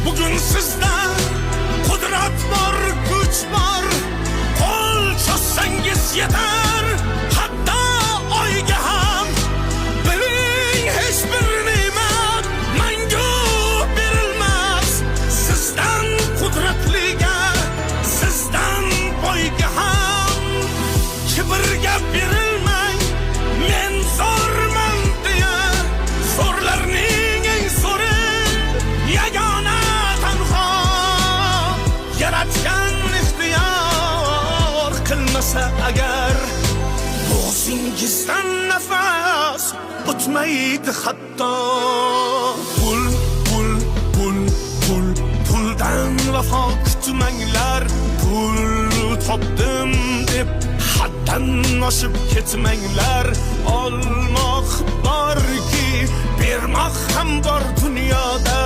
Bugun sizda qudrat bor, kuch bor, qo'l cho'zsangiz yetar hatto oyga ham. Biling, hech bir ne'mat mangu berilmas sizdan qudratliga, sizdan boyga ham. Kibrga berilmang, men zo'rman deya. Zo'rlarning eng zo'ri yagona, tanho Yaratgan ixtiyor qilmasa agar, bo'g'zingizdan nafas o'tmaydi hatto. Pul, pul, pul, pul, puldan vafo kutmanglar. Pul topdim deb haddan oshib ketmanglar. Olmoq borki, bermoq ham bor dunyoda.